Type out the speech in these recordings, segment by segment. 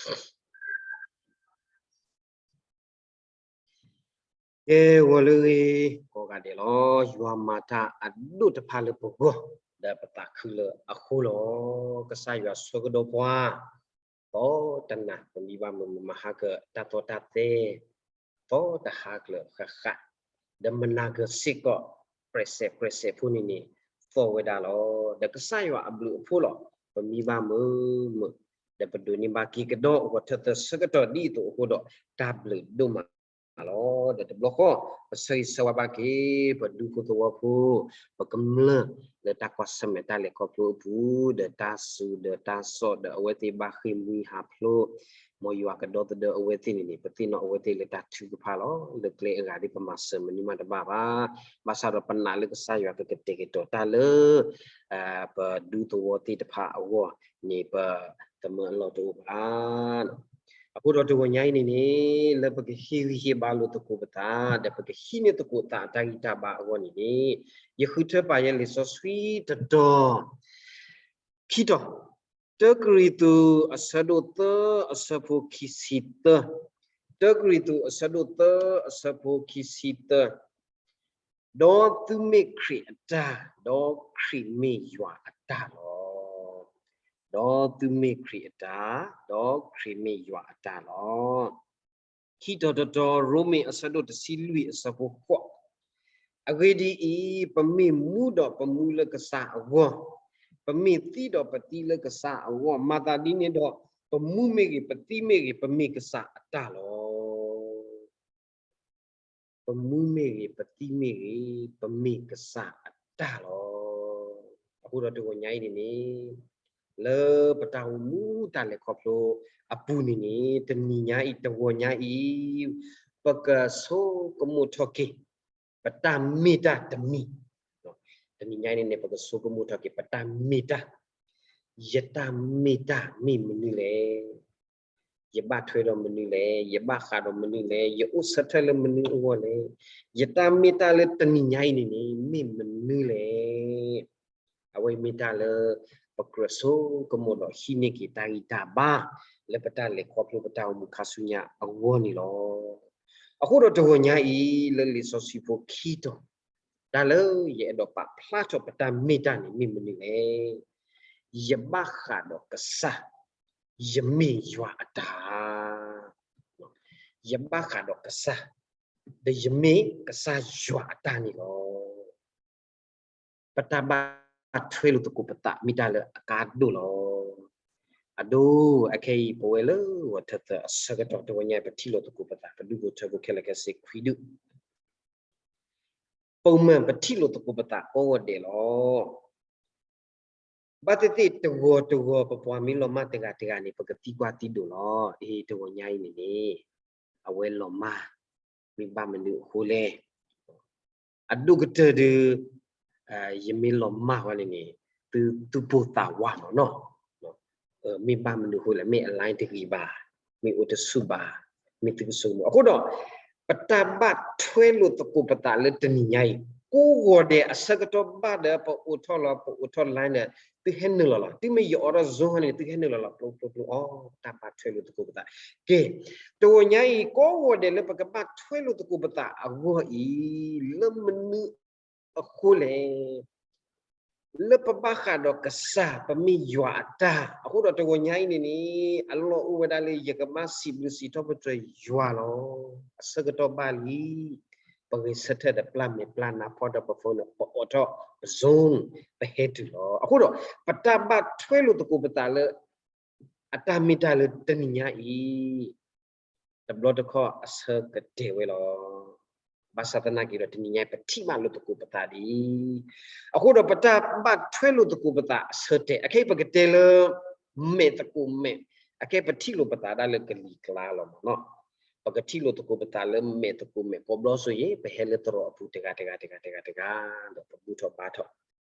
ကဲ ဂီၤလၢအဂ့ၤ ကိးဂၤဒဲးလီၤ. ယွၤမၤတၢ်အဒိၣ်တဖၣ်လၢပဂီၢ် ဒီးပသးခုလၢအဃိလီၤ. ကစၢ်ယွၤဆၢကဒီးပှၤ သီတနၤ ပမံဘၣ်မုာ်မုာ်မၤဟါကတၢ်သီတၢ်သဲ သီတဟါကျၢၤဃၣ်ဃၣ် ဒီးမနၤကၢၤစ့ၢ်ကီး ပြဲးစဲးပြဲးစဲးဖိန့ၣ်န့ၣ် သီၣ်ဝဲဒၣ်လီၤ. ဒီးကစၢ်ယွၤအဘျုးအဖှိၣ်လီၤ ပမံဘၣ်မုာ်မုာ် ဒီးပဒိးန့ၢ်ဘၣ်က့ၤကဒီးအဂီၢ်ထၢၣ်သၢဆၢကတီၢ်ဒ်အသိးအဃိဒီး တၢ်ဘျုးဒိၣ်မးလီၤ. ဒီးတဘျီဃီ ပဆၢဂ့ၤဆၢဝါဘၣ်က့ၤ ပဒူဖိသဝီဖိ ပကမျၢၢ်လၢတၢ်ကွၢ်ဆၢၣ်မဲာ်တၢ်လဲၤခီဖျိအပူၤ ဒီးတၢ်စူၤဒီးတၢ်စိး ဒီးအဝဲသ့ၣ်ဘၣ်ဃ့ၢ်မှံဟးဖျိး မ်ယွၤကဒီသဒၢအဝဲသ့ၣ်န့ၣ်န့ၣ် ပသ့ၣ်နီၣ်အဝဲသ့ၣ်လၢတၢ်ထုကဖၣ်လီၤ. လၢကျဲအဂၤဒ်ပမၤစၢၤမနုၤမးတဘၣ်ဘၣ်. ဘၣ်ဆၣ်ဒီးပနာ်လၢကစၢ်ယွၤကကတဲာ်ကတီၤတၢ်လၢ ပဒူသဝီသ့ၣ်တဖၣ်အဂီၢ်န့ၣ် ပသမၢအလီၢ်တအိၣ်ဘၣ်. အဃိဒီးတဂီၤညါအံၤန့ၣ်န့ၣ် လၢပကဟ့ၣ်ဂံၢ်ဟ့ၣ်ဘါလိာ်သကိးပသး ဒီးပကဟံးန့ၢ်သကိးသးအတၢ်ဂံၢ်တၢ်ဘါအဂီၢ်န့ၣ်န့ၣ် ယဃုထၢပာ်ယဲလံာ်စီဆှံတတီၤ ခံတီၤ, တၢကရံၣ်သူး အဆၢဒိၣ်သၢ အဆၢဖိခံဆံသၢ, တၢကရံၣ်သူး အဆၢဒိၣ်သၢ အဆၢဖိခံဆံသၢ, ဒီးသုမ့ၢ်ခရံာ်အတၢ်, ဒီးခရံာ်မ့ၢ်ယွၤအတၢ်လီၤ. ဒီးသုမ့ၢ်ခရံာ်အတၢ်, ဒီးခရံာ်မ့ၢ်ယွၤအတၢ်လီၤ. ခံတီၤတတီၤ ရိမ့ၤ အဆၢဒိၣ်တဆံလွံၢ် အဆၢဖိဃိး, အဂ့ၢ်ဒ်အံၤ, ပမ့ၢ်မူဒီးပမူလၢကစၢ်အဂီၢ်, ပမ့ၢ်သံဒီးပသံလၢကစၢ်အဂီၢ်, မၤသးဒ်န့ၣ်ဒီး ပမူမ့ၢ်ဂ့ၤ, ပသံမ့ၢ်ဂ့ၤ, ပမ့ၢ်ကစၢ်အတၢ်လီၤ. ပမူမ့ၢ်ဂ့ၤ, ပသံမ့ၢ်ဂ့ၤ, ပမ့ၢ်ကစၢ်အတၢ်လီၤ. အဃိဒီးတဂီၤညါအံၤန့ၣ်န့ၣ်, လၢပတၢ်အိၣ်မူတၢ်လဲၤခီဖျိအပူၤန့ၣ်န့ၣ်, တနံၤညါအံၤ, တဂီၤညါအံၤ, ပကဆိကမိၣ်ထီၣ်က့ၤ ပတၢ်မ့ၢ်တၢ်တမံၤ, တနံၤညါအံၤန့ၣ်န့ၣ် ပကဆိကမိၣ်ထီၣ်က့ၤ ပတၢ်မ့ၢ်တၢ်, ယတၢ်မ့ၢ်တၢ်မ့ၢ်မနုၤလဲၣ်. ယဘၣ်ထွဲဒီးမနုၤလဲၣ်, ယဘၣ်ဃးဒီးမနုၤလဲၣ်, ယအိၣ်ဆၢထၢၣ်လၢမနုၤအဂီၢ်လဲၣ်, ယတၢ်မ့ၢ်တၢ်လၢတနံၤညါအံၤန့ၣ်န့ၣ် မ့ၢ်မနုၤလဲၣ်. အဝဲမ့ၢ်တၢ်လၢ ပကြၢးဆိကမိၣ်ဒီးဟံးန့ၢ်က့ၤတၢ်ဂံၢ်တၢ်ဘါ လၢပတၢ်လဲၤခီဖျိပတၢ်အိၣ်မူခါဆူညါအဂီၢ်န့ၣ်လီၤ. အဃိဒီးတဂီၤညါအံၤ လၢလံာ်စီဆှံဖိခံတီၤ, တၢ်လၢယအဲၣ်ဒိးပာ်ဖျါထီၣ်ပတၢ်မ့ၢ်တၢ်န့ၣ်မ့ၢ်မနုၤလဲၣ်. ယဘၣ်ဃးဒီးကစၢ်, ယမ့ၢ်ယွၤအတၢ်, ယဘၣ်ဃးဒီးကစၢ်, ဒီးယမ့ၢ်ကစၢ်ယွၤအတၢ်န့ၣ်လီၤ. ပတၢ်ဘၣ်ထွဲလိာ်သကိးပသး မ့ၢ်တၢ်လၢအကါဒိၣ်လီၤ. အဒိ, အခဲအံၤ ပဝဲလၢဂီၤထၢၣ်သၢအဆၢကတီၢ် တဂီၤညါ ပထံၣ်လိာ်သကိးပသး ပဒူဖိထၢဖိခဲလၢာ်ခဲဆ့ခွံဒူၣ်, ပိာ်မုၣ် ပထံၣ်လိာ်သကိးပသးကိးဂီၤဒဲးလီၤ. ဘၣ်သ့ၣ်သ့ၣ်တဂီၤတဂီၤ ပပှၤမ့ၢ်လီၤမၢ်တဂၤတဂၤန့ၣ် ပကသံကွၢ်သံဒိးလီၤ. အ့ တဂီၤညါအံၤန့ၣ်န့ၣ် အဝဲလီၤမၢ် မ့ၢ်ဘၣ်မနုၤအဃိလဲၣ်. အဒိၣ်ကတၢၢ်ဒီး ယမ့ၢ်လီၤမၢ်ဝဲန့ၣ်န့ၣ် သုသူၣ်ပိၢ်သးဝးမးနီၤ, မ့ၢ်ဘၣ်မနုၤအဃိလဲၣ်, မ့ၢ်အ line တဂ့ၤဘၣ်, မ့ၢ်အိၣ်တဆူၣ်ဘၣ်, မ့ၢ်သုကဆိကမိၣ်. အဃိဒီး ပတၢ်ဘၣ်ထွဲလိာ်သကိးပသးလၢတနံၤညါအံၤ ကိးဂီၤဒဲးအဆၢကတီၢ်ဘၣ်ဒီး ပအိးထီၣ်လီၤ ပအိးထီၣ် line ဒီး သုဟဲနုာ်လီၤလီၤ. တုၤမ့ၢ်ယအိးထီၣ် Zoom န့ၣ် သုဟဲနုာ်လီၤလီၤ ပျိပျိပျိအီၤ, တၢ်ဘၣ်ထွဲလိာ်သကိးပသး. ကဲ, တဂီၤညါအံၤ ကိးဂီၤဒဲးလၢပကဘၣ်ထွဲလိာ်သကိးပသးအဂီၢ်အံၤ လၢမနုၤအဃိလဲၣ်. လၢပဘၣ်ဃးဒီးကစၢ် ပမ့ၢ်ယွၤအတၢ်, အဃိဒီးတဂီၤညါအံၤန့ၣ်န့ၣ် အလီၢ်အိၣ်ဝဲဒၣ်လၢယကဘၣ်စံးဘျုးစံးထီၣ်ပတြၢၤယွၤလီၤ. အဆၢကတီၢ်ဘၣ်လံ, ပဂဲၤဆၢထၢၣ်ဒီးပျၢ်မဲာ်ပျၢ်နါဖီၣ်ဒီးပ phone န့ၣ် ပအိးထီၣ်ပ Zoom ပဟဲတုၤလီၤ. အဃိဒီး ပတၢ်ဘၣ်ထွဲလိာ်သကိးပသးလၢ အတၢ်မ့ၢ်တၢ်လၢတနံၤညါအံၤ တဘျီတခီၣ်အဆၢကတဲာ်ဝဲလီၤ. ဘၣ်ဆၣ်သနာ်က့ဒီး တနံၤညါအံၤ ပထံၣ်ဘၣ်လိာ်သကိးပသးဒ်အံၤ, အဃိဒီးပတၢ်ဘၣ်ထွဲလိာ်သကိးပသးအဆၢတဲာ်, အခဲအံၤပကတဲလၢ မဲာ်သကိးမဲာ်, အခဲပထံၣ်လိာ်ပသးဒၣ်လၢကလံၤကျါလီၤမးနီၤ. ပကထံၣ်လိာ်သကိးပသးလၢမဲာ်သကိးမဲာ် ကိးဘျီစိၤယဲၢ် ပဟဲလၢသရိာ်အပူၤတဂၤတဂၤတဂၤတဂၤတဂၤ ဒီးပဘူၣ်ထီၣ်ဘါထီၣ်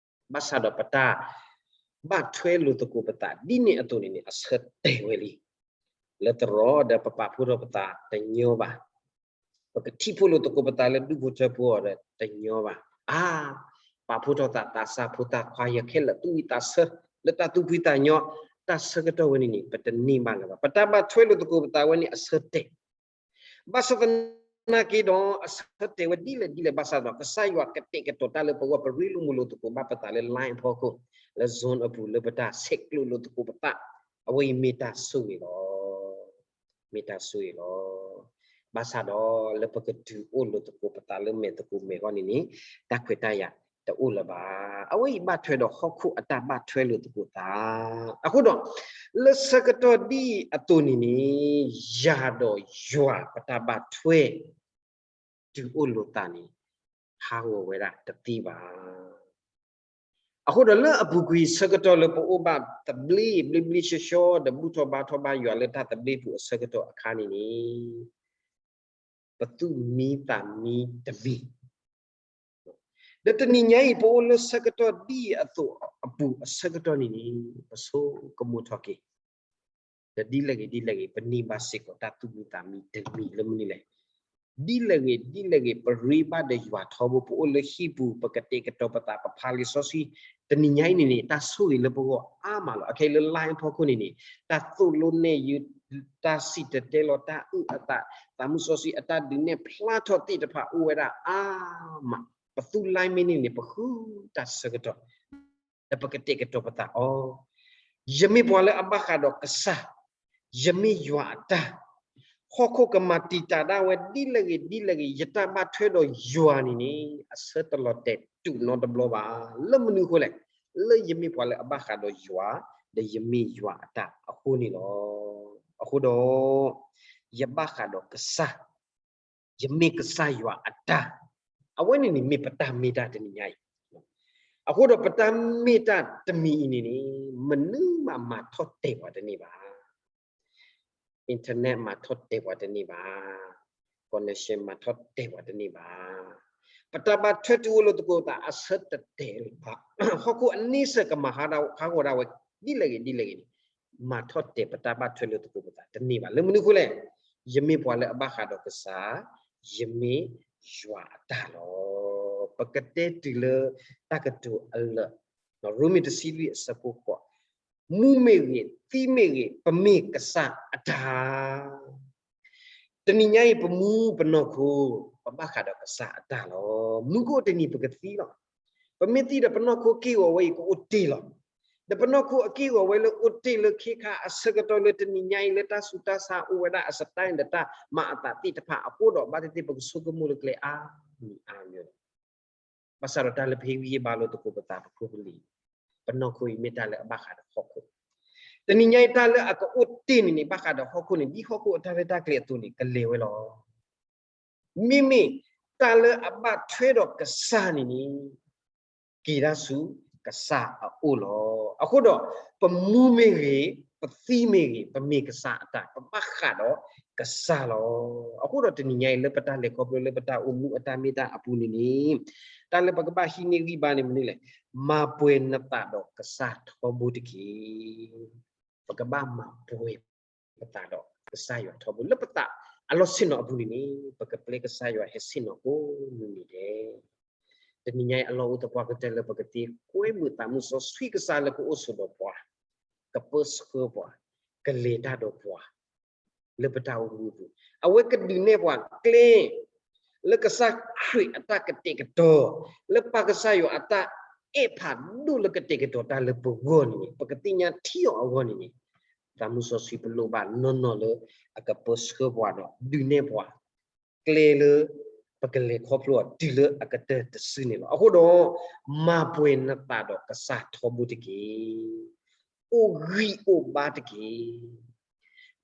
ဘၣ်ဆၣ်ဒီးပတၢ်ဘၣ်ထွဲလိာ်သကိးပသးဒ်န့ၣ်အသိးန့ၣ်န့ၣ် အဆၢတဲာ်ဝဲလံ. လၢသရိာ်ဒီးပပာ်ဖှိၣ်ထီၣ်ပသးတညီဘၣ်. ပကထံၣ်ဖှိၣ်လိာ်သကိးပသးလၢဒူၣ်ဖိထၢဖိအီၤဒီးတညီဘၣ်. အါ, ပာ်ဖှိၣ်ထီၣ်သးသးစၢ်ဖိသၣ်ခွါ ယခဲလၢာ်သူၣ်ဝံၣ်သးဆၢ လၢတၢ်သူၣ်ဖှံသးညီ တၢ်ဆၢကတီၢ်ဝဲန့ၣ်န့ၣ် ပတန့ၢ်ဘၣ်လၢၤဘၣ်. ပတၢ်ဘၣ်ထွဲလိာ်သကိးပသးဝဲန့ၣ်အဆၢတဲာ် ဘၣ်ဆၣ်သနာ်က့ဒီး အဆၢတဲာ်ဝဲဒ်လဲၣ်ဒ်လဲၣ်ဘၣ်ဆၣ်ဒီး ကစၢ်ယွၤကတဲာ်ကတီၤတၢ်လၢပဂီၢ် ပရ့လိာ်မုာ်လိာ်သကိးဘၣ်ပသးလၢ line အဖီခိၣ်, လၢ Zoom အပူၤ လၢပတၢ်ဆဲးကျိးလိာ်သကိးပသး, အဝဲအံၤမ့ၢ်တၢ်ဆိၣ်ဂ့ၤလီၤ. မ့ၢ်တၢ်ဆိၣ်ဂ့ၤလီၤ. ဘၣ်ဆၣ်ဒီးလၢပကတုၤအိၣ်လိာ်သကိးပသးလၢမဲာ်သကိးမဲာ်အဂီၢ်န့ၣ်န့ၣ် တၢ်ခွဲးတၢ်ယာ်တအိၣ်လၢၤဘၣ်. အဝဲအံၤဘၣ်ထွဲဒီးဟီၣ်ခိၣ်အတၢ်ဘၣ်ထွဲလိာ်သကိးသး အဃိဒီး လၢဆၢကတီၢ်ဒ်အံၤအသိးန့ၣ်န့ၣ် ယၤဒီးယွၤပတၢ်ဘၣ်ထွဲ တုၤအိၣ်လိာ်သးန့ၣ် ဟးဂီၤဝဲဒၣ်တသ့ဘၣ်. အဃိဒီးလၢအပူၤကွံာ်ဆၢကတီၢ်လၢပအိၣ်ဘၣ်သဘျ့ဘျ့ဘျ့ဆှီဆှီ ဒီးဘူၣ်ထီၣ်ဘါထီၣ်ဘါယွၤလၢတၢ်သဘျ့ပူၤအဆၢကတီၢ်အခါန့ၣ်န့ၣ် ပသူၣ်မံသးမံတမံၤ ဒီးတနံၤညါအံၤ ပအိၣ်လၢဆၢကတီၢ်ဒ်အံၤအသိးအပူၤအဆၢကတီၢ်န့ၣ်န့ၣ် ပဆိကမိၣ်ထီၣ်က့ၤ ဒီးဒ်လဲၣ်ဂ့ၤဒ်လဲၣ်ဂ့ၤ ပန့ၢ်ဘၣ်စ့ၢ်ကီးတၢ်သူၣ်မံသးမံတမံၤလၢမနုၤလဲၣ်. ဒ်လဲၣ်ဂ့ၤဒ်လဲၣ်ဂ့ၤ ပရ့ဘၣ်ဒီးယွၤထီဘိ ပအိၣ်လၢဟံၣ်ပူၤ ပကတဲာ်ကတီၤပသး ပဖးလံာ်စီဆှံ တနံၤညါအံၤန့ၣ်န့ၣ် တၢ်ဆိၣ်ဂ့ၤလၢပဂီၢ်အါမးလီၤ. အခဲအံၤလၢ line အဖီခိၣ်န့ၣ်န့ၣ် တၢ်သိၣ်လိနဲၣ်ယုာ် တၢ်စံၣ်တဲၤတဲလီၤ တၢ်အုၣ်အသး သးမုၢ်စီဆှံအတၢ်ဒုးနဲၣ်ဖျါထီၣ်သ့ၣ်တဖၣ်အိၣ်ဝဲဒၣ်အါမး. ပသူ line မ့ၢ်န့ၢ်န့ၣ် ပဃုတၢ်ဆၢကတီၢ် ဒီးပကတဲာ်ကတီၤပသးအီၤ, ယမ့ၢ်ပှၤလၢအဘၣ်ဃးဒီးကစၢ်, ယမ့ၢ်ယွၤအတၢ်, ဟီၣ်ခိၣ်ကမၤတံာ်တာ်ဒၣ်ဝဲဒ်လဲၣ်ဂ့ၤဒ်လဲၣ်ဂ့ၤ ယတၢ်ဘၣ်ထွဲဒီးယွၤန့ၣ်န့ၣ် အဆၢတလီၤတဲာ်တူာ်နီတဘျီဘၣ်. လၢမနုၤအဃိလဲၣ်, လၢယမ့ၢ်ပှၤလၢအဘၣ်ဃးဒီးယွၤ, ဒီးယမ့ၢ်ယွၤအတၢ်အဃိန့ၣ်လီၤ. အဃိဒီး ယဘၣ်ဃးဒီးကစၢ် ယမ့ၢ်ကစၢ်ယွၤအတၢ်, အဝဲန့ၣ်န့ၣ်မ့ၢ်ပတၢ်မ့ၢ်တၢ်တနံၤညါအံၤ. အဃိဒီးပတၢ်မ့ၢ်တၢ်တမံၤအံၤန့ၣ်န့ၣ် မနုၤမးမၤထီၣ်တဲာ်ပှၤတန့ၢ်ဘၣ်. internet မၤထီၣ်တဲာ်ပှၤတန့ၢ်ဘၣ်. connection မၤထီၣ်တဲာ်ပှၤတန့ၢ်ဘၣ်. ပတၢ်ဘၣ်ထွဲတုၤအိၣ်လိာ်သကိးသးအဆၢတတဲာ်လၢၤဘၣ်. ဟီၣ်ခိၣ်အန့ဆၢၣ်ကမၤဟးဂီၤဒၣ်ဝဲဒ်လဲၣ်ဂ့ၤဒ်လဲၣ်ဂ့ၤန့ၣ် မၤထီၣ်တဲာ်ပတၢ်ဘၣ်ထွဲလိာ်သကိးပသးတန့ၢ်ဘၣ်. လၢမနုၤအဃိလဲၣ်, ယမ့ၢ်ပှၤလၢအဘၣ်ဃးဒီးကစၢ်, ယမ့ၢ်ယွၤအတၢ်လီၤ. ပကတဲတုၤလၢတၢ်ကတိၤအလၢာ်, ရိမ့ၤတဆံလွံၢ်အဆၢဖိဃိး, မူမ့ၢ်ဂ့ၤ, သံမ့ၢ်ဂ့ၤ, ပမ့ၢ်ကစၢ်အတၢ် တနံၤညါအံၤ ပမူပနီၢ်ခိ ပဘၣ်ဃးဒီးကစၢ်အတၢ်လီၤ. မူကအိၣ်တနံၤပကသံလီၤ. ပမ့ၢ်သံဒီးပနီၢ်ခိက့ၢ်ဂီၤဝဲအံၤကအိၣ်တ့ၢ်လီၤ. ဒီးပနီၢ်ခိအက့ၢ်ဂီၤဝဲလၢအိၣ်တ့ၢ်လၢခ့ခါအဆၢကတီၢ်လၢတနံၤညါအံၤလၢတၢ်ဆူးတၢ်ဆါအိၣ်ဝဲဒၣ်အစတၢ် ဒီးတၢ်မၤအသးသ့ၣ်တဖၣ်အဃိဒီး ဘၣ်သ့ၣ်သ့ၣ်ပကဆိကမိၣ်လၢကျဲအါမံၤအါမံၤလီၤ. ဘၣ်ဆၣ်ဒီးတၢ်လၢပဟ့ၣ်ဂံၢ်ဟ့ၣ်ဘါလိာ်သကိးပသးပဖိပလံၤ, ပနီၢ်ခိအံၤမ့ၢ်တၢ်လၢအဘၣ်ဃးဒီးဟီၣ်ခိၣ် တနံၤညါအံၤတၢ်လၢအကအိၣ်တ့ၢ်န့ၣ်န့ၣ် ဘၣ်ဃးဒီးဟီၣ်ခိၣ်န့ၣ် ဒ်ဟီၣ်ခိၣ်အတၢ်ရဲၣ်တၢ်ကျဲၤအသိးန့ၣ် ကလဲၤဝဲလီၤ. မ့မ့ၢ်တၢ်လၢအဘၣ်ထွဲဒီးကစၢ်န့ၣ်န့ၣ် က့ၤတၢ်ဆူကစၢ်အအိၣ်လီၤ. အဃိဒီး ပမူမ့ၢ်ဂ့ၤ, ပသံမ့ၢ်ဂ့ၤ, ပမ့ၢ်ကစၢ်အတၢ်, ပဘၣ်ဃးဒီးကစၢ်လီၤ. အဃိဒီးတနံၤညါအံၤလၢပတၢ်လဲၤခီဖျိလၢပတၢ်အိၣ်မူအတၢ်မ့ၢ်တၢ်အပူၤန့ၣ်န့ၣ် တၢ်လၢပကဘၣ်ဟံးန့ၢ်ဂံၢ်ဘါန့ၣ်မနုၤလဲၣ်, မၤပှဲၤနသးဒီးကစၢ်ထီဘိတက့ၢ်. ပကဘၣ်မၤပှဲၤပသးဒီးကစၢ်ယွၤထီဘိ လၢပသးအလီၢ်ဆ့ၣ်နီၤအပူၤန့ၣ်န့ၣ် ပကပျဲကစၢ်ယွၤဟဲဆ့ၣ်နီၤကိးမုၢ်နံၤဒဲး. တနံၤညါအံၤအလီၢ်အိၣ်သပှၢ်ကတၢၢ်လၢပကသ့ကွဲမုာ်သးမုၢ်စီဆှံကစၢ်လၢကအိၣ်ဆိးဒီးပှၤ, ကပၢဆှၢပှၤ, ကလဲၤတၢ်ဒီးပှၤ လၢပတၢ်အိၣ်မူအပူၤ, အဝဲကဒုးနဲၣ်ပှၤကျဲ လၢကစၢ်ခရံာ်အတၢ်ကတဲာ်ကတီၤ, လၢပၢ်ကစၢ်ယွၤအတၢ်အဲၣ်ဖးဒိၣ်လၢကတဲာ်ကတီၤတၢ်လၢပဂီၢ်န့ၣ်န့ၣ် ပကသ့ၣ်ညါထံအီၤအဂီၢ်န့ၣ်န့ၣ် သးမုၢ်စီဆှံပလိၣ်ဘၣ်နီၢ်နီၢ်လၢအကပၢဆှၢပှၤဒီးဒုးနဲၣ်ပှၤ ကျဲလၢပကလဲၤခီဖျိအီၤတုၤလၢအကတၢၢ်တစုန့ၣ်လီၤ. အဃိဒီး မၤပှဲၤနသးဒီးကစၢ်ထီဘိတက့ၢ်. အိၣ်ဂံၢ်အိၣ်ဘါတက့ၢ်.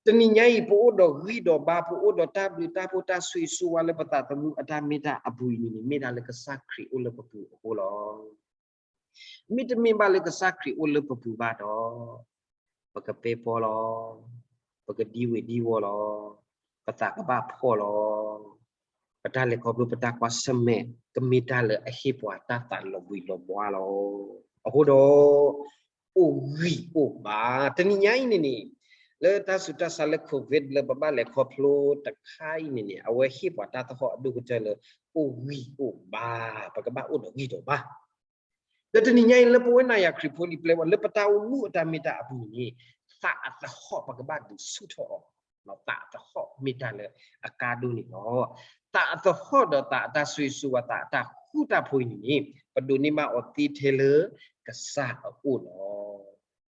တနံၤညါအံၤ ပအိၣ်ဒီးဂံၢ်ဒီးဘါ ပအိၣ်ဒီးတၢ်ဘျုးတၢ်ဖှိၣ်တၢ်ဆိၣ်ဂ့ၤဆိၣ်ဝါလၢပသးသမူအတၢ်မ့ၢ်တၢ်အပူၤအံၤန့ၣ်န့ၣ် မ့ၢ်ဒၣ်လၢကစၢ်ခရံာ်အိၣ်လၢပပူၤအဃိလီၤ. မ့တမ့ၢ်ဘၣ်လၢကစၢ်ခရံာ်အိၣ်လၢပပူၤဘၣ်ဒီး ပကပဲပီလီၤ. ပကဒံဝ့ၤဒံဝီလီၤ. ပသးကဘၣ်ဖှီၣ်လီၤ. ပတၢ်လဲၤခီဖျိပတၢ်ကွၢ်ဆၢၣ်မဲာ် ကမ့ၢ်တၢ်လၢအဟ့ၣ်ပှၤတၢ်သးလီၤဘှံးလီၤဘှါလီၤ. အဃိဒီး အိၣ်ဂံၢ်အိၣ်ဘါ တနံၤညါအံၤန့ၣ်န့ၣ် လၢတၢ်ဆူးတၢ်ဆါလၢ COVID လၢပဘၣ်လဲၤခီဖျိတခါအံၤန့ၣ်န့ၣ် အဝဲဟ့ၣ်ပှၤတၢ်သဟီၣ်အဒိၣ်ကတၢၢ်လၢ အိၣ်ဂံၢ်အိၣ်ဘါ ပကဘၣ်အိၣ်ဒီးဂံၢ်ဒီးဘါ. ဒီးတနံၤညါအံၤလၢပဝဲနၤယၤခရံာ်ဖိလံၤပျဲၢ်ဝဲ လၢပတၢ်အိၣ်မူအတၢ်မ့ၢ်တၢ်အပူၤန့ၣ် သးအသဟီၣ်ပကဘၣ်ဒုးဆူၣ်ထီၣ်အီၤ, သးအသဟီၣ်မ့ၢ်တၢ်လၢအကါဒိၣ်န့ၣ်လီၤ. သးအသဟီၣ်ဒီးသးအတၢ်ဆိၣ်ဂ့ၤဆိၣ်ဝါ သးအတၢ်ဃူတၢ်ဖိးအံၤန့ၣ်န့ၣ် ပဒိးန့ၢ်ဘၣ်အီၤသ့ထဲလၢကစၢ်အအိၣ်လီၤ.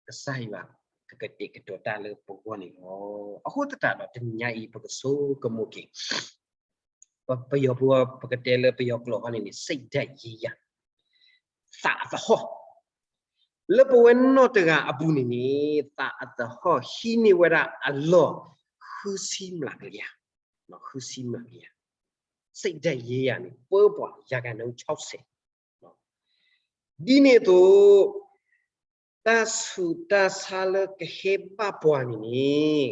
ကစၢ်ယွၤကကတဲာ်ကတီၤတၢ်လၢပဂီၢ်န့ၣ်လီၤ. အဃိသတးဒီးတနံၤညါအံၤ ပကဆိကမိၣ်က့ၤ ပယီၤဖိ ပကတဲလၢပယီၤကျိာ်ဟီန့ၣ်န့ၣ် စိတ်ဓာတ်ရေးရာ သးအသဟီၣ် လၢပဝဲနီၢ်တဂၤအပူၤန့ၣ်န့ၣ် သးအသဟီၣ်ဟံးန့ၢ်ဝဲဒၣ်အလီၢ် ဃုဆံမျးကယၤ, ဃုဆံမျးကယၤ, စိတ်ဓာတ်ရေးရာ န့ၣ် ပၢပှၤ ရာခိုင်နှုန်းခြောက်ဆယ် ဒ်န့ၣ်အသိး တၢ်ဆူးတၢ်ဆါလၢကဟဲဘၣ်ပှၤန့ၣ်န့ၣ်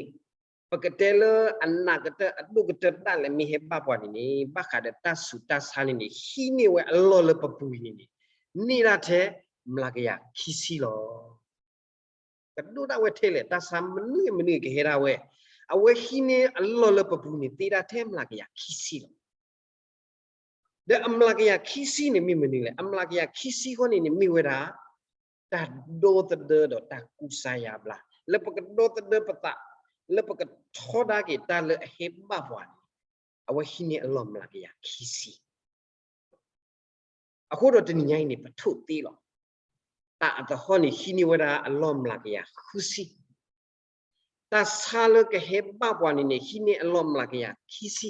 ပကတဲလၢအနးကတၢၢ်အဒိၣ်ကတၢၢ်ဒၣ်လဲာ်မ့ၢ်ဟဲဘၣ်ပှၤန့ၣ်န့ၣ် ဘၣ်ဃးဒီးတၢ်ဆူးတၢ်ဆါန့ၣ်န့ၣ် ဟံးန့ၢ်ဝဲအလီၢ်လၢပပူၤအံၤန့ၣ်န့ၣ် န့ၢ်ဒၣ်ထဲမျးကယၤခံဆံလီၤ. ကဒိၣ်ဒၣ်ဝဲထဲလဲၣ် တၢ်ဆါမနုၤမနုၤကဟဲဒၣ်ဝဲ, အဝဲဟံးန့ၢ်အလီၢ်လၢပပူၤန့ၣ်သ့ဒၣ်ထဲမျးကယၤခံဆံလီၤ. ဒီးအမျးကယၤခံဆံန့ၣ်မ့ၢ်မနုၤလဲၣ်, အမျးကယၤခံဆံဃီန့ၣ်န့ၣ်မ့ၢ်ဝဲဒၣ် တၢ်ဒီသဒၢဒီးတၢ်ကူစါယါဘျါ လၢပကဒီသဒၢပသး လၢပကထီဒါက့ၤတၢ်လၢအဟဲဘၣ်ပှၤန့ၣ် အဝဲဟံးန့ၢ်အလီၢ်မျးကယၤခံဆံ အဃိဒီးတနံၤညါအံၤန့ၣ် ပထိၣ်သ့လီၤ. တၢ်အသဟီၣ်န့ၣ် ဟံးန့ၢ်ဝဲဒၣ်အလီၢ်မျးကယၤဃုဆံ, တၢ်ဆါလၢကဟဲဘၣ်ပှၤန့ၣ်န့ၣ် ဟံးန့ၢ်အလီၢ်မျးကယၤခံဆံ,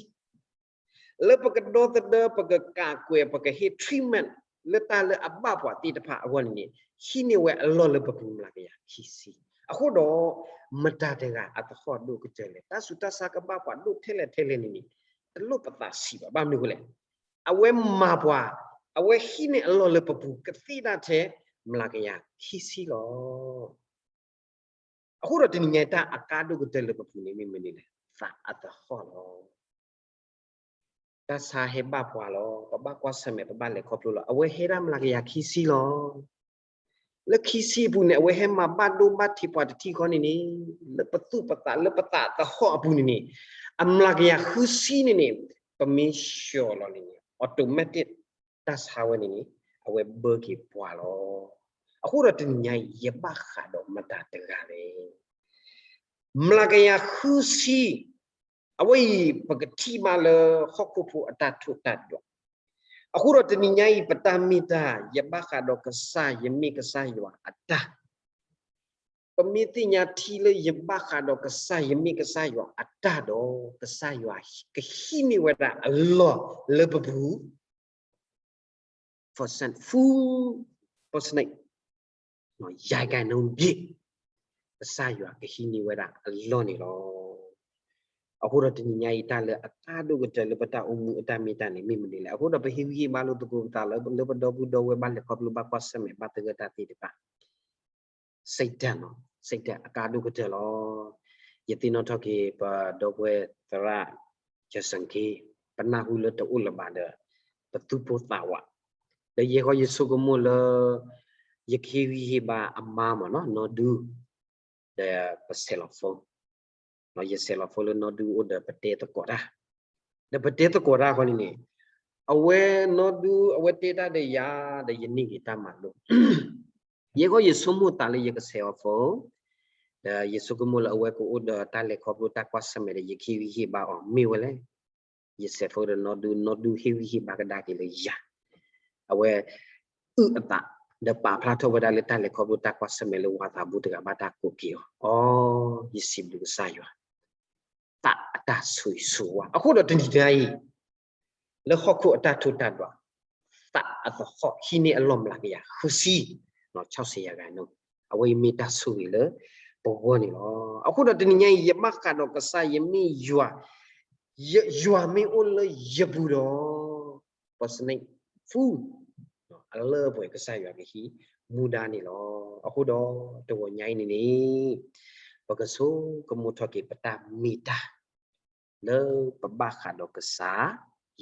လၢပကဒီသဒၢ ပကကးကွဲး ပကဟ့ၣ် treatment လၢတၢ်လၢအဘၣ်ပှၤသ့ၣ်တဖၣ်အဂီၢ်န့ၣ်န့ၣ် ဟံးန့ၢ်ဝဲအလီၢ်လၢပပူၤမျးကယၤခံဆံ, အဃိဒီး မတၤတဂၤအသဟီၣ်ဒိၣ်ကတၢၢ်လဲၣ်, တၢ်ဆူးတၢ်ဆါကဘၣ်ပှၤဒိၣ်ထဲလဲၣ်ထဲလဲၣ်န့ၣ်န့ၣ် တလိၣ်ပသးဆံးဘၣ်. ဘၣ်မနုၤအဃိလဲၣ်, အဝဲမၤပှၤ, အဝဲဟံးန့ၢ်အလီၢ်လၢပပူၤကသ့ဒၣ်ထဲမျးကယၤခံဆံလီၤ. အဃိဒီးတနံၤညါအံၤ တၢ်အကါဒိၣ်ကတၢၢ်လၢပပူၤန့ၣ်မ့ၢ်မနုၤလဲၣ်, သးအသဟီၣ်လီၤ. တၢ်ဆါဟဲဘၣ်ပှၤလီၤ, ပဘၣ်ကွၢ်ဆၢၣ်မဲာ် ပဘၣ်လဲၤခီဖျိလီၤ. အဝဲဟဲဒၣ်မျးကယၤခံဆံလီၤ. လၢခံဆံအပူၤန့ၣ် အဝဲဟဲမၤဘၣ်ဒိဘၣ်ထံးပှၤတထံၣ်ဃီန့ၣ်န့ၣ်, လၢပသူၣ်ပသး လၢပသးသဟီၣ်အပူၤန့ၣ်န့ၣ်, အမျးကယၤဃုဆံန့ၣ်န့ၣ် ပမ့ၢ်ဆှီလီၤန့ၣ်န့ၣ် automatic တၢ်ဆါဝဲန့ၣ်န့ၣ် အဝဲဘၢက့ၤပှၤလီၤ. အဃိဒီးတနံၤညါအံၤ ယဘၣ်ဃးဒီးမတၤတဂၤလဲၣ်. မျးကယၤဃုဆံ, အဝဲအံၤ ပကထံၣ်ဘၣ်လၢဟီၣ်ခိၣ်ဖိအတၢ်ထိၣ်တၢ်ဒွး, အဃိဒီးတနံၤညါအံၤ ပတၢ်မ့ၢ်တၢ် ယဘၣ်ဃးဒီးကစၢ် ယမ့ၢ်ကစၢ်ယွၤအတၢ်, ပမ့ၢ်သ့ၣ်ညါထံလၢယဘၣ်ဃးဒီးကစၢ် ယမ့ၢ်ကစၢ်ယွၤအတၢ်ဒီး ကစၢ်ယွၤကဟံးန့ၢ်ဝဲဒၣ်အလီၢ်လၢပပူၤ percent full percentage, ယၤကၤနူဘ့ၣ်, ကစၢ်ယွၤကဟံးန့ၢ်ဝဲဒၣ်အလီၢ်န့ၣ်လီၤ. အဃိဒီးတနံၤညါအံၤ တၢ်လၢအကါဒိၣ်ကတၢၢ်လၢပတၢ်အိၣ်မူအတၢ်မ့ၢ်တၢ်န့ၣ် မ့ၢ်မနုၤလဲၣ်. အဃိဒီးပဟ့ၣ်ဂံၢ်ဟ့ၣ်ဘါလိာ်သကိးပသးလၢ လၢပဒီပုၢ်ဒီဝဲၢ်ဘၣ်လဲၤခီဖျိဘၣ်ကွၢ်ဆၢၣ်မဲာ်ဘၣ်သဂၢၢ်တၢ်သ့ၣ်တဖၣ် စိတ်ဓာတ် န့ၣ် စိတ်ဓာတ် အကါဒိၣ်ကတၢၢ်လီၤ. ယသ့ၣ်နီၣ်ထီၣ်က့ၤ ပဒီပုၢ်ဝဲၢ်သရၣ် ယစၣ်က့, ပနၢ်ဟူလၢတအိၣ်လၢၤဘၣ်ဒီး ပသူၣ်ပိၢ်သးဝး, ဒီးယဲဃီယဆိကမိၣ်လၢ ယကဟ့ၣ်ဂံၢ်ဟ့ၣ်ဘါအမါမ့ၢ်နီၢ်ဒူ ဒီးပဆဲးလီၤ phone, ယဆဲးလီၤ phone လၢနီၢ်ဒူအိၣ်ဒီးပတဲသကိးတၢ်, ဒီးပတဲသကိးတၢ်ဃီန့ၣ်န့ၣ်, အဝဲနီၢ်ဒူ အဝဲတဲတၢ်ဒီးယၤ ဒီးယန့ၢ်က့ၤတၢ်မၤလိာ် ယဲဃီယဆိကမိၣ်သးလၢယကဆဲးအီၤ phone, ဒီးယဆိကမိၣ်လၢအဝဲကအိၣ်ဒီးတၢ်လဲၤခီဖျိတၢ်ကွၢ်ဆၢၣ်မဲာ်ဒီး ယကဟ့ၣ်ဂံၢ်ဟ့ၣ်ဘါအီၤ မ့ၢ်ဝဲလဲၣ်. ယဆဲး phone ဒီးနီၢ်ဒူ နီၢ်ဒူဟ့ၣ်ဂံၢ်ဟ့ၣ်ဘါကဒါက့ၤလၢယၤ, အဝဲ အုၣ်အသး, ဒီးပာ်ဖျါထီၣ်ဝဲဒၣ်လၢတၢ်လဲၤခီဖျိတၢ်ကွၢ်ဆၢၣ်မဲာ်လၢဝၤသးဘိတဂၤဘၣ်တၢ်ကိးက့ၤအီၤ, အိ, ယစံးဘျုးကစၢ်ယွၤ သးအတၢ်ဆိၣ်ဂ့ၤဆိၣ်ဝါ. အဃိဒီးတနံၤညါအံၤ လၢဟီၣ်ခိၣ်အတၢ်ထိၣ်တၢ်ဒွး, သးအသဟီၣ်ဟံးန့ၢ်အလီၢ်မျးကယၤဃုဆံ, ဆီဆ့ယၤဂၤနီၣ်, အဝဲအံၤမ့ၢ်တၢ်ဆိၣ်ဂ့ၤလၢပဂီၢ်န့ၣ်လီၤ. အဃိဒီးတနံၤညါအံၤ ယဘၣ်ဃးဒီးကစၢ် ယမ့ၢ်ယွၤ, ယွၤမ့ၢ်အိၣ်လၢယပူၤဒီး ပစနံး full အလၢပှဲၤကစၢ်ယွၤကဟံးမူဒါန့ၣ်လီၤ. အဃိဒီးတဂီၤညါအံၤန့ၣ်န့ၣ် ပကဆိကမိၣ်ထီၣ်က့ၤပတၢ်မ့ၢ်တၢ် လၢပဘၣ်ဃးဒီးကစၢ်,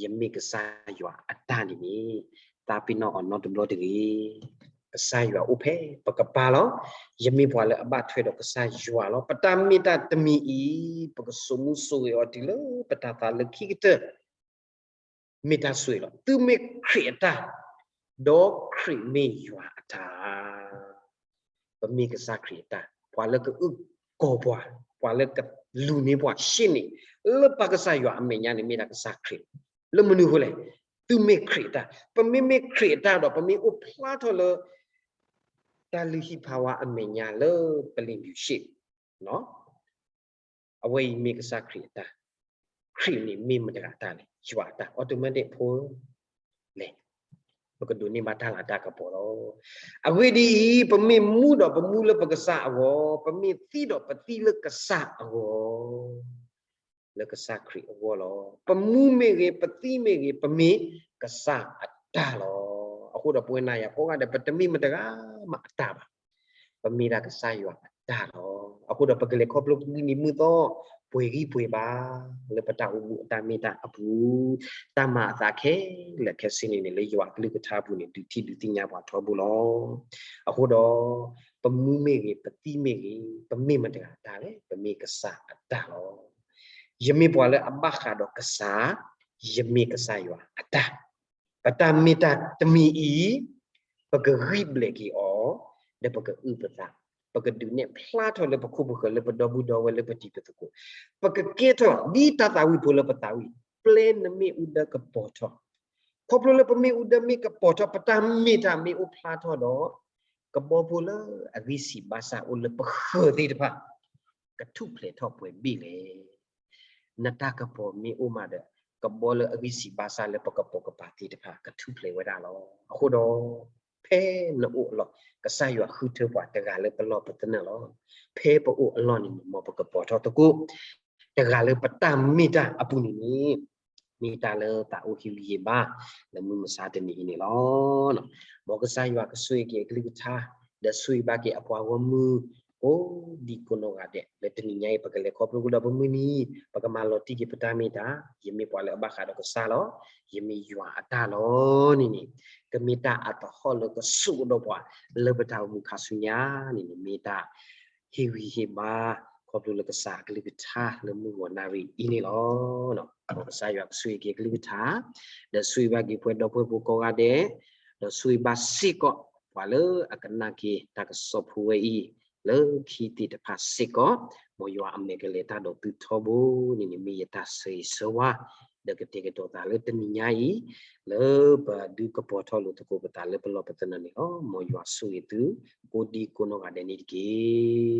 ယမ့ၢ်ကစၢ်ယွၤအတၢ်န့ၣ်န့ၣ် သးပ့ၤနီၣ်အီၤနီတဘျီတဂ့ၤ. ကစၢ်ယွၤအိၣ်ဖဲပကပၤလီၤ. ယမ့ၢ်ပှၤလၢအဘၣ်ထွဲဒီးကစၢ်ယွၤလီၤ. ပတၢ်မ့ၢ်တၢ်တမံၤအံၤ ပကစိာ်မူစိာ်ဂဲၤအီၤတုၤလၢပတၤသးလၢခံကတၢၢ် မ့ၢ်တၢ်ဆိၣ်ဂ့ၤလီၤ. သုမ့ၢ်ခရံာ်အတၢ် ဒီးခရံာ်မ့ၢ်ယွၤအတၢ်. ပမ့ၢ်ကစၢ်ခရံာ်အတၢ်, ပှၤလၢကအုၣ်ကီၤပှၤ, ပှၤလၢကလူၤန့ၢ်ပှၤ ရှ့န့ၣ် လၢပၢ်ကစၢ်ယွၤအမဲာ်ညါန့ၣ် မ့ၢ်ဒၣ်ကစၢ်ခရံာ်လီၤ. လၢမနုၤအဃိလဲၣ်, သုမ့ၢ်ခရံာ်အတၢ်. ပမ့မ့ၢ်ခရံာ်အတၢ်ဒီး ပမ့ၢ်အိၣ်ဖျါထီၣ်လၢ တၢ်လုၢ်ဟံၣ်ဖးဝါအမဲာ်ညါလၢပလံၤဘျုးရှ့ အဝဲအံၤမ့ၢ်ကစၢ်ခရံာ်အတၢ်. ခရံာ်န့ၣ်မ့ၢ်မတၤတဂၤအတၢ်လဲၣ်, ယွၤအတၢ်. အီးတိမၢ်ဒ့ၣ်ဖိလဲၣ်, ပကဒိးန့ၢ်ဘၣ်တၢ်လၤတၢ်ကပီၤလီၤ. အဂ့ၢ်ဒ်အံၤ, ပမ့ၢ်မူဒီးပမူလၢပကစၢ်အဂီၢ်, ပမ့ၢ်သံဒီးပသံလၢကစၢ်အဂီၢ်, လၢကစၢ်ခရံာ်အဂီၢ်လီၤ. ပမူမ့ၢ်ဂ့ၤ, ပသံမ့ၢ်ဂ့ၤ, ပမ့ၢ်ကစၢ်အတၢ်လီၤ. အဃိဒီးပဝဲနၤယၤကိးဂၤဒဲး ပတမ့ၢ်မတၤတဂၤမးအတၢ်ဘၣ်. ပမ့ၢ်ဒၣ်ကစၢ်ယွၤအတၢ်လီၤ. အဃိဒီးပကလဲၤခီဖျိကဂံၢ်နံၤမုၢ်သီ ပှဲၤဂံၢ်ပှဲၤဘါ လၢပတၢ်အိၣ်မူအတၢ်မ့ၢ်တၢ်အပူၤ, တၢ်မၤအသးခဲလၢာ်ခဲဆ့န့ၣ်န့ၣ် လၢယွၤအကလုၢ်ကထါအပူၤန့ၣ် ဒုးထံၣ်ဒုးသ့ၣ်ညါပှၤထီဘိလီၤ. အဃိဒီး ပမူမ့ၢ်ဂ့ၤ, ပသံမ့ၢ်ဂ့ၤ, ပမ့ၢ်မတၤတဂၤအတၢ်လဲၣ်, ပမ့ၢ်ကစၢ်အတၢ်လီၤ. ယမ့ၢ်ပှၤလၢအဘၣ်ဃးဒီးကစၢ်, ယမ့ၢ်ကစၢ်ယွၤအတၢ်. ပတၢ်မ့ၢ်တၢ်တမံၤအံၤ, ပကဂံၢ်ဘျဲးက့ၤအီၤ, ဒီးပကအုၣ်ပသး, ပကဒုးနဲၣ်ဖျါထီၣ်လၢပခိၣ်ပဃၢၤ, လၢပဒီပုၢ်ဒီဝဲၢ်, လၢပတံၤပသကိး, ပကကဲထီၣ်ဒ်တၢ်သးဝံၣ်ဖိလၢပသးဝံၣ်, ပျဲနမ့ၣ်အူဒၢကပီၤထီၣ်. ခီဖျိလၢပမ့ၣ်အူဒၢမ့ၢ်ကပီၤထီၣ်, ပတၢ်မ့ၢ်တၢ်မ့ၢ်အိၣ်ဖျါထီၣ်ဒီး, ကဘီဖိလၢအဂံၢ်ဆံးဘါစၢ်အိၣ်လၢပဃၢၤသ့ၣ်တဖၣ် ကထူၣ်ဖျဲးထီၣ်ပှဲၤဘ့ၣ်လဲၣ်. နတၢ်ကပီၤမ့ၢ်အိၣ်မးဒီး, ကဘီလၢအဂံၢ်ဆံးဘါစၢ်လၢပကပိာ်ကပၤသ့ၣ်တဖၣ် ကထူၣ်ဖျဲးဝဲဒၣ်လီၤ. အဃိဒီး, ဖဲနအိၣ်အလီၢ်, ကစၢ်ယွၤဃုထၢပှၤတဂၤလၢပလီၢ်ပသနၢၣ်လီၤ. ဖဲပအိၣ်အလီၢ်န့ၣ်န့ၣ် မ်ပကပိာ်ထီၣ်သကိး တဂၤလၢပတၢ်မ့ၢ်တၢ်အပူၤန့ၣ်န့ၣ်, မ့ၢ်တၢ်လၢသးအိၣ်ဟ့ၣ်ဂံၢ်ဟ့ၣ်ဘါ လၢမုၢ်မဆါတနံၤအံၤန့ၣ်လီၤ. မ်ကစၢ်ယွၤကဆိၣ်ဂ့ၤက့ၤအကလုၢ်ကထါ, ဒီးဆိၣ်ဂ့ၤဘၣ်က့ၤအပှၤဂီၢ်မုၢ် ကိးဒံကိးနီၢ်ဂၤဒဲး, လၢတနံၤညါအံၤ ပကလဲၤခီဖျိကဒီးပမုၢ်နံၤ, ပကမၤလီၤတံၢ်က့ၤပတၢ်မ့ၢ်တၢ်, ယမ့ၢ်ပှၤလၢအဘၣ်ဃးဒီးကစၢ်လီၤ, ယမ့ၢ်ယွၤအတၢ်လီၤန့ၣ်န့ၣ်, ကမ့ၢ်တၢ်အသဟီၣ်လၢကဆိၣ်ကဒီးပှၤ လၢပတၢ်အိၣ်မူခါဆူညါန့ၣ်န့ၣ် မ့ၢ်တၢ် ဟ့ၣ်ဂံၢ်ဟ့ၣ်ဘါ ခီဖျိလၢကစၢ်အကလုၢ်ကထါလၢမုၢ်ဂီၤနၣ်ရံၣ်အံၤန့ၣ်လီၤ. မ်ကစၢ်ယွၤကဆိၣ်ဂ့ၤက့ၤအကလုၢ်ကထါ, ဒီးဆိၣ်ဂ့ၤဘၣ်က့ၤပှၤဒီပုၢ်ဝဲၢ်ဖိကိးဂၤဒဲး, ဒီးဆိၣ်ဂ့ၤဘၣ်စ့ၢ်ကီး ပှၤလၢအကနၣ်က့ၤတၢ်ကစီၣ်ဖိဝဲအံၤ လၢခံသ့ၣ်တဖၣ်စ့ၢ်ကီး, မ်ယွၤအမဲာ်ကလဲၤတၢ်ဒီးသုထီဘိန့ၣ်န့ၣ် မ့ၢ်ယတၢ်ဆၢဂ့ၤဆၢဝါ ဒီးကတဲာ်ကတီၤသးလၢတနံၤညါအံၤ, လၢပဒုးကပီၤထီၣ်လိာ်သကိးပသးလၢပလီၢ်ပသနၢၣ်န့ၣ်လီၤ. မ်ယွၤဆိၣ်ဂ့ၤသု ကိးဒံကိးနီၢ်ဂၤဒဲးန့ၣ်တက့ၢ်.